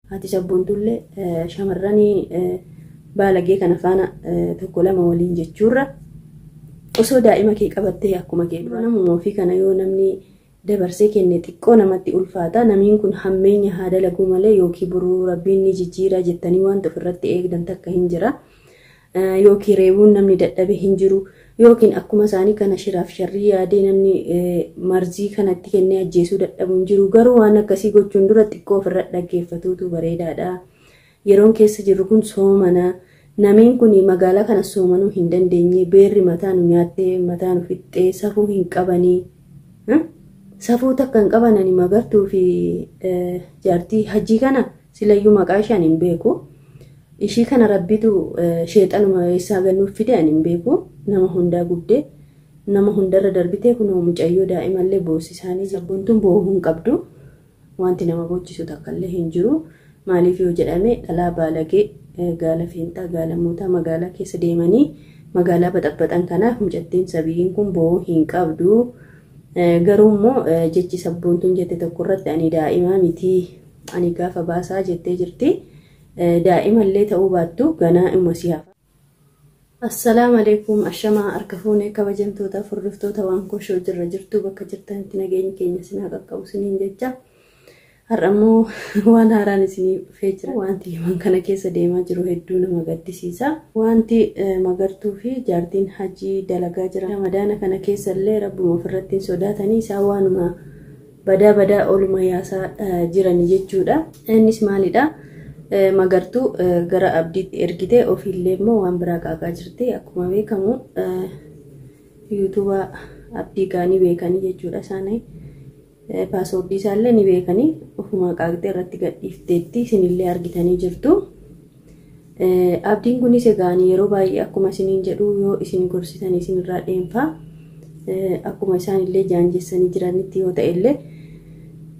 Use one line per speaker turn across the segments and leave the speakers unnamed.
Haati sabboontullee shamarranii baalagee kana faana tokko lama waliin jechuurra osoo daa'ima kee qabattee akkuma kee dura namuma ofii kana yoo namni dabarsee kenne xiqqoo namatti ulfaata. Namiin kun hammeenya haa dalaguu malee yookiin boruu rabbiin ni jijjiira jettanii wanta ofirratti eegdan takka hin jira. Yookiin reebuun namni dadhabe hin jiru. Yookiin akkuma isaanii kana shiraaf sharrii yaadee namni marzii kanatti kennee ajjeesuu dadhabu hin jiru. Garuu waan akkasii gochuun dura xiqqoo ofirra dhaggeeffatuutu bareedaadha. Yeroon keessa jirru kun soomana. Namiin kun magaalaa kana soomanuu hin dandeenye. Beerri mataa nu nyaattee mataa nu fixxee safuu hin qabanii. Safuu takka hin qaban ani magartuu fi jaartii hajii kana silayyuu maqaa ishee ani hin beeku. Ishii kana rabbitu sheexanuma eessaa gannuuf fide ani hin beeku. Nama hundaa gubdee nama hundarra darbitee kunoo mucayyoo daa'imallee boosisaanii sabboontuun boo'uu hin qabdu. Wanti nama boochisu takkallee hin jiru. Maaliif yoo jedhame dhalaa baalagee gaala feenxaa gaala muutaa magaalaa keessa deemanii magaalaa baxaxaxan kanaaf mucattiin sabiyyiin kun boo'uu hin qabdu. Garuu immoo jechi sabboontuun jette tokko irratti ani daa'ima miti ani gaafa baasaa jettee jirti. Daa'imallee ta'uu baattu ganaa immoo si hafa. Assalaamu alaikum ashamaa harka fuunee kabajamtoota hordoftoota waan koshoo jirra jirtu bakka jirtanitti nageenyi keenya sinaa qaqqabu siniin jecha. Har'a immoo waan haaraan isinii dhufee jira. Wanti himan kana keessa deemaa jiru hedduu nama gaddisiisa. Wanti magartuu fi jaartiin hajii dalagaa jira. Ramadaana kana keessa illee rabbuma ofirratti hin sodaatanii isaan waanuma badaa badaa ooluma yaasaa jiran jechuudha. Innis maalidha? Magartuu gara abdiitti ergitee ofiillee immoo waan biraa qaaqaa jirti. Akkuma beekamu yuutuuba abdii gaanii beekanii jechuudha isaanii. Paaswoordii isaallee ni beekanii ofuma qaaqxee irratti gadhiifteetti isinillee argitanii jirtu. Abdiin kunis egaa yeroo baay'ee akkuma isiniin jedhu yoo isin gorsitan isinirraa dheenfaa. Akkuma isaanillee jaanjessanii jiranitti yoo ta'ellee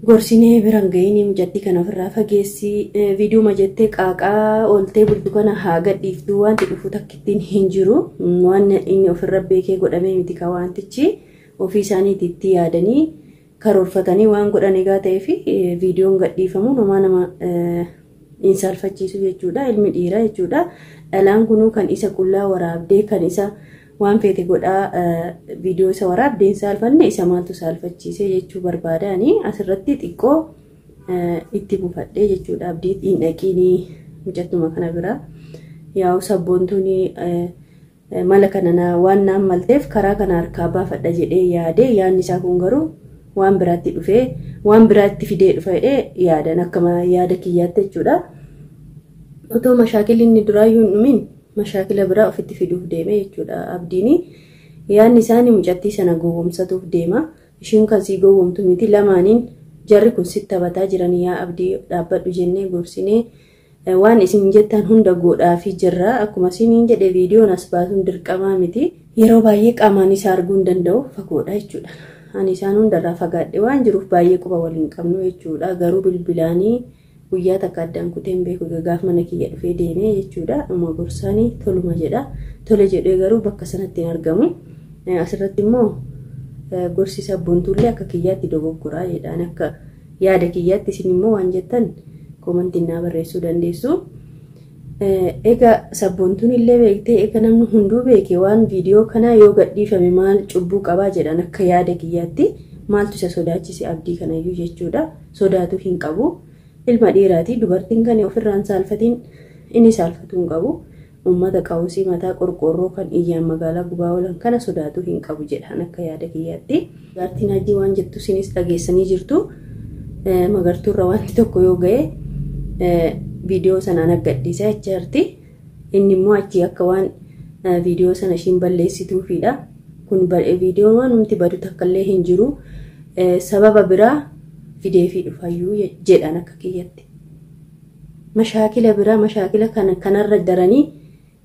gorsinee biraan gahinii mucattii kana ofirraa fageessi viidiyoo jettee qaaqaa ooltee bultu kana haa gadhiiftu wanti dhufu takkittiin hin jiru. Waan inni ofirra beekee godhamee miti ka wantichi ofii isaaniitti itti yaadanii karoorfatanii waan godhan egaa ta'ee fi viidiyoon gadhiifamu namaa nama hin saalfachiisu jechuudha. Ilmi dhiiraa jechuudha. Dhalaan kunuu kan isa qullaa waraabdee kan isa waan feete godhaa viidiyoo isa waraabdee hin saalfanne isa maaltu saalfachiise jechuu barbaadaanii asirratti xiqqoo itti bufadhee jechuudha. Abdii hin dhaqiinii mucattuma kana bira yaa'u sabboontuun mala kana waan naan malteef karaa kana harkaa baafadha jedhee yaadee yaadni isaa kun garuu waan biraatti dhufee waan biraatti fidee dhufa jedhee yaadan akkama yaada kiyyaatti jechuudha. Otoo mashaakilli inni duraayyuu hin dhumin mashaakila biraa ofitti fiduuf deeme jechuudha abdiini. Yaadni isaanii mucattii sana gowwoomsatuuf deema. Ishiin kan sii gowwoomtu miti lamaaniin jarri kun sitti taphataa jiran yaa abdii dhaabbadhu jennee gorsinee waan isin jettan hunda godhaafii jirra. Akkuma isiniin jedhe viidiyoon as baasuun dirqamaa miti. Yeroo baay'ee qaamaan isaa arguu hin danda'u fagoodha jechuudha. Ani isaan hundarraa fagaadhe waan jiruuf baay'ee quba waliin qabnu jechuudha. Garuu bilbilaanii guyyaa takka addaan kuteen beeku gaaf mana kiyya dhufee deemee jechuudha. Dhuma gorsaanii toluma jedha. Tole jedhee garuu bakka sanatti hin argamu. Asirratti immoo gorsi sabboontuullee akka kiyyaatti dogoggoraa jedhaan akka yaada kiyyaatti isin immoo waan jettan koomantiin naa barreessuu dandeessu. Egaa sabboontuun illee beektee egaa namni hunduu beeke waan viidiyoo kanaa yoo gadhiifame maal cubbuu qabaa jedhan akka yaada kiyyaatti maaltu isa sodaachise abdii kanayyuu jechuudha. Sodaatu hin qabu. Ilma dhiiraati dubartiin kan ofirraan saalfatiin inni saalfatuu hin qabu. Uummata qawusii mataa qorqoorroo kan iyyaan magaalaa gubaa oolan kana sodaatu hin qabu jedhan akka yaada kiyyaatti. Jaartiin hajii waan jettu isinis dhageessanii jirtu. Magartuurra wanti tokko yoo ga'e viidiyoo sanaan aggadhiisa jechaarti. Inni immoo achii akka waan viidiyoo sana ishiin balleessituufidha. Kun viidiyoon waan humti badu takkallee hin jiru. Sababa biraa fidee fi dhufayyuu jedhan akka kiyyatti. Mashaakila biraa mashaakila kanarra daranii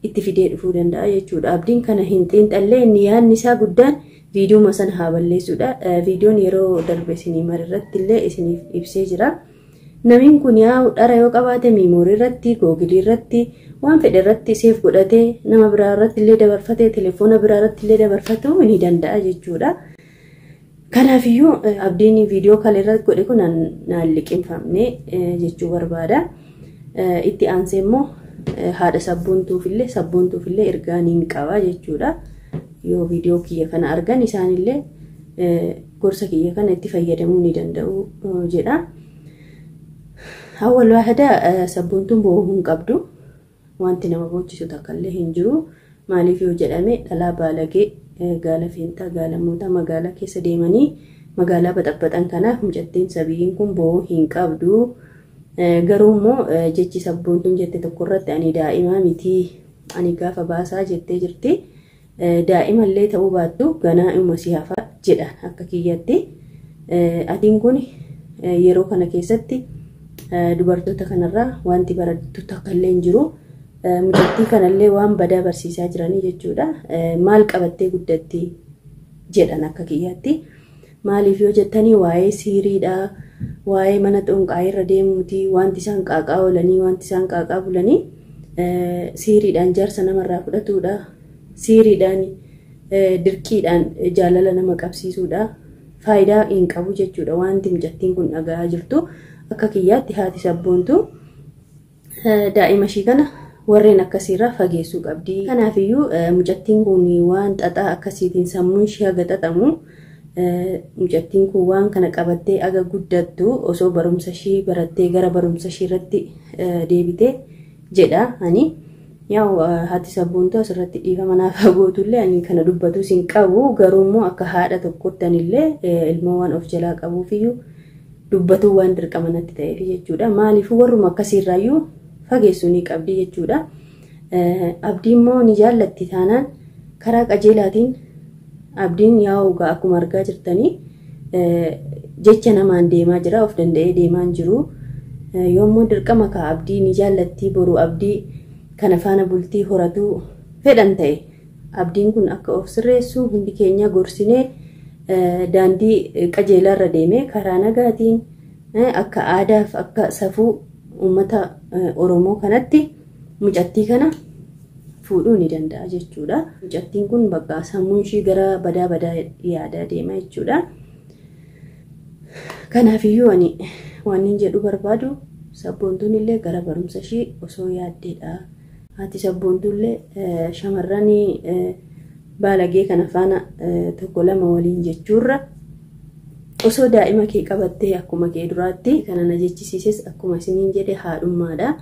itti fidee dhufuu danda'a jechuudha. Abdiin kana hin xiinxallee inni yaadni isaa guddaan viidiyoo sana haa balleessuudha. Viidiyoon yeroo darbe isinii marirratti illee isiniif ibsee jira. Namiin kun yaa'u dhara yoo qabaate miimoorii irratti, googilii irratti, waan fedhe irratti seef godhatee nama biraa irratti illee dabarfatee telefoona biraa irratti illee dabarfatuu ni danda'a jechuudha. Kanaafiyyuu abdiin viidiyoo kana irratti godhe kun naan liqimfamne jechuu barbaada. Itti aansee immoo haadha sabboontuufillee ergaa niin qaba jechuudha. Yoo viidiyoo kiyya kana argan isaanillee gorsa kiyya kana itti fayyadamuu ni danda'u jedha. Awwal waahida sabboontuun boo'uu hin qabdu. Wanti nama boochisu takka illee hin jiru. Maaliif yoo jedhame dhalaa baalagee gaala feentaa gaala mootaa magaalaa keessa deemanii magaalaa baxaxaban kanaaf mucattiin sabiyyiin kun boo'uu hin qabdu. Garuu immoo jechi sabboontuun jette tokko irratti ani daa'ima miti ani gaafa baasaa jettee jirti. Daa'imallee ta'uu baattu ganaa dhuma si hafa jedha akka kiyyatti. Atiin kun yeroo kana keessatti dubartoota kanarraa wanti barattu takka illee hin jiru. Mucattii kanallee waan badaa barsiisaa jiranii jechuudha. Maal qabattee guddatti jedhan akka kiyyaatti. Maaliif yoo jettanii waa'ee siiriidha, waa'ee mana xonqaa irra deemuuti, wanti isaan qaaqaa oolanii, wanti isaan qaaqaa bulanii siiriidhaan jaarsa namarraa fudhatuudha, siiriidhaan dirqiidhaan jaalala nama qabsiisuudha. Faayidaa hin qabu jechuudha wanti mucattiin kun dhaga'aa jirtu. Akka kiyyaatti haati sabboontu daa'ima ishii kana warreen akkasiirraa fageessuu qabdi. Kanaafiyyuu mucattiin kun waan xaxaa akkasiitiin sammuun ishee haga xaxamu mucattiin kun waan kana qabattee aga guddattu osoo barumsa ishii barattee gara barumsa ishii irratti deebitee jedha ani. Yaa'u haati sabboontuu asirratti dhiifama naaf gootullee ani kana dubbatus hin qabu garuu immoo akka haadha tokkotti anillee ilmoo waan of jalaa qabuufiyyuu dubbatuu waan dirqama natti ta'eef jechuudha. Maaliifuu warruma akkasiirraayyuu fageessuu ni qabdi jechuudha. Abdii immoo ni jaallatti taanaan karaa qajeelaatiin abdiin yaa'u akkuma argaa jirtanii jecha namaan deemaa jira of danda'ee deemaa hin jiru. Yommuu dirqama kaa abdii ni jaallatti boru abdii kana faana bultii horatuu fedhan ta'e abdiin kun akka of sirreessu hundi keenya gorsinee daandii qajeelaarra deemee karaa nagaatiin akka aadaaf akka safuu uummata Oromoo kanatti mucattii kana fuudhuu ni danda'a jechuudha. Mucattiin kun bakka sammuun ishii gara badaa badaa yaadaa deema jechuudha. Kanaafiyyuu ani waan inni jedhu barbaadu sabboontuun illee gara barumsa ishii osoo yaaddeedha. Haati sabboontuun illee shamarran baalagee kana faana tokko lama waliin jechuurra osoo daa'ima kee qabattee akkuma kee duraatti kana na jechisiises akkuma isiniin jedhe haadhummaadha.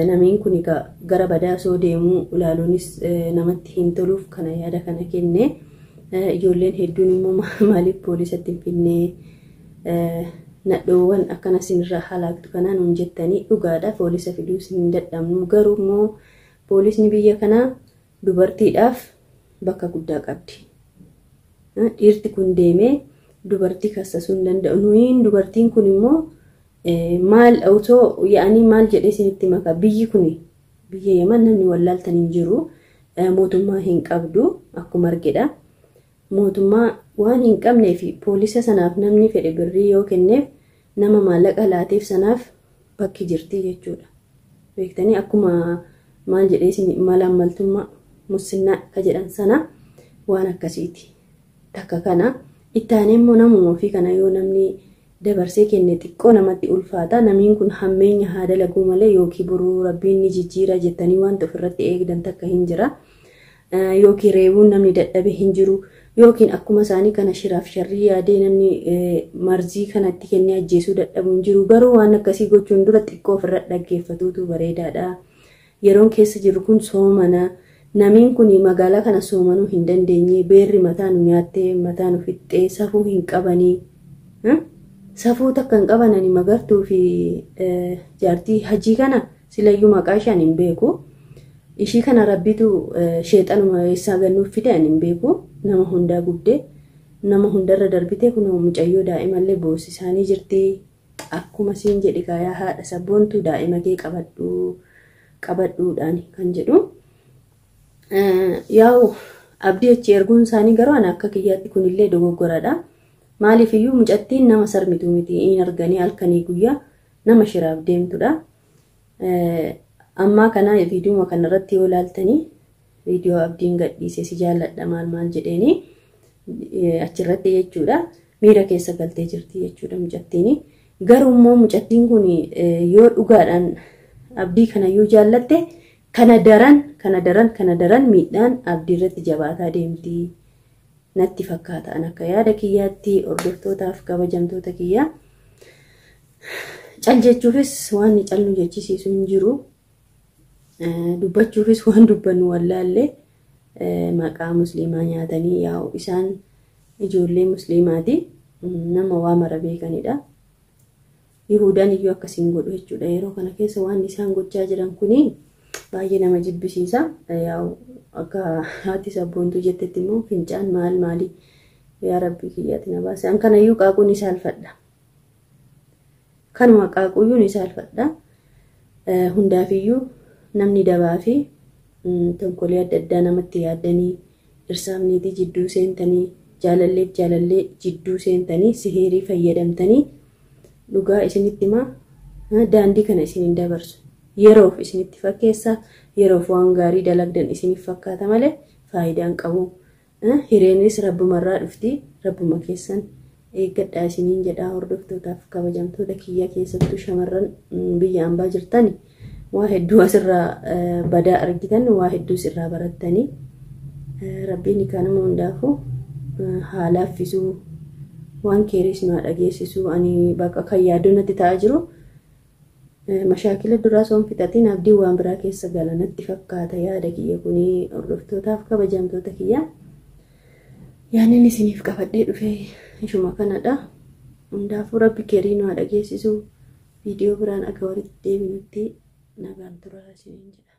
Namiin kun gara badaa osoo deemuu ilaaluunis namatti hin toluuf kana yaada kana kenne. Ijoolleen hedduun immoo maaliif poolisatti hin finne nadhoowwan akkana isinirraa halaaktu kanaan nuun jettanii dhugaadha. Poolisa fiduus hin dadhabnu garuu immoo poolisni biyya kanaa dubartiidhaaf bakka guddaa qabdi. Dhiirti kun deemee dubartii kassasuu hin danda'u. Nuyiin dubartiin kun immoo maal otoo yaa'anii maal jedhee isinitti maka biyyi kun biyya Yaman namni wallaaltan hin jiru mootummaa hin qabdu akkuma argedha. Mootummaa waan hin qabnee fi poolisa sanaaf namni fedhe birrii yoo kenneef nama maallaqa laateef sanaaf bakki jirti jechuudha. Beektanii akkuma maal jedhee isin malaammaltummaa musinnaa ka jedhan sana waan akkasiiti. Takka kana itti aanee immoo namuma ofii kana yoo namni dabarsee kenne xiqqoo namatti ulfaata. Namiin kun hammeenya haa dalaguu malee yookiin boruu rabbiin ni jijjiira jettanii wanta ofirratti eegdan takka hin jira. Yookiin reebuun namni dadhabe hin jiru. Yookiin akkuma isaanii kana shiraaf sharrii yaadee namni marzii kanatti kennee ajjeesuu dadhabu hin jiru. Garuu waan akkasii gochuun dura xiqqoo ofirra dhaggeeffatuutu bareedaadha. Yeroon keessa jiru kun soomana. Namiin kun magaalaa kana soomanuu hin dandeenye. Beerri mataa nu nyaattee mataa nu fixxee safuu hin qabanii. Safuu takka hin qaban ani magartuu fi jaartii hajii kana silayyuu maqaa ishee ani hin beeku. Ishii kana rabbitu sheexanuma eessaa gannuuf fide ani hin beeku. Nama hundaa gubdee nama hundarra darbite kun mucayyoo daa'imallee boosisaanii jirti. Akkuma siin jedhi gaayaa haadha sabboontuu daa'ima kee qabadhuudhaan kan jedhu. Yaa'u abdii achi erguun isaanii garuu ani akka kiyyaatti kunillee dogoggoradha. Maaliifiyyuu mucattiin nama sarmituu miti hin arganii halkanii guyyaa nama shiraaf deemtudha. Ammaa kana viidiyoo kanarratti yoo ilaaltanii viidiyoo abdiin gadhiisee si jaalladha maal maal jedheeni achirratti jechuudha. Miira keessa galtee jirti jechuudha mucattiin. Garuu immoo mucattiin kun yoo dhugaadhaan Abdii kana yoo jaallatte kana daran kana daran kana daran miidhaan abdii irratti jabaataa deemti natti fakkaata. An akka yaada kiyyaatti, hordoftootaaf kabajamtoota kiyyaa, cal jechuufis waan cal nu jechisiisu hin jiru. Dubbachuufis waan dubbannu wallaallee, maqaa musliimaa nyaatanii yaa'u. Isaan ijoollee musliimaati, nama waa mara beekanidha. Yihudaan iyyuu akkasiin godhu jechuudha. Yeroo kana keessa waan isaan gochaa jiran kuni baay'ee nama jibbisiisa. Yaa'u akka haati sabboontuu jettetti immoo fincaan maal maali, yaa rabbii kiyyaatti na baase. An kanayyuu qaaquu ni saalfadha. Kanuma qaaquyyuu ni saalfadha. Hundaafiyyuu namni dabaa fi tonkolee adda addaa namatti yaaddanii, dhirsaaf niitii jidduu seentanii, jaalalleef jaalallee jidduu seentanii, sihiirii fayyadamtanii, dhugaa isinitti himaa, daandii kana isin hin dabarsu. Yeroof isinitti fakkeessa, yeroof waan gaarii dalagdan isiniif fakkaata malee faayidaan qabu. Hireenis rabbumarraa dhufti, rabbuma keessan eeggadhaa isiniin jedhaa. Hordoftootaaf kabajamtoota kiyya, keessattuu shamarran biyya ambaa jirtani, waa hedduu asirraa badaa argitan, waa hedduus irraa barattanii. Rabbiin kanuma hundaafuu haa laaffisuu, waan keeriis nu haa dhageessisuu. Ani bakka kan yaaduu natti ta'aa jiru, mashaakila duraa soon fixatiin abdiin waan biraa keessa gala natti fakkaata. Yaada kiyya kuni, hordoftootaaf kabajamtoota kiyya. Yaannin isiniif qabadhee dhufee ishuma kanadha. Hundaafuu rabbi keerii nu haa dhageessisu. Viidiyoo biraan akka walitti deebinutti nagaan turaa isiniin jedha.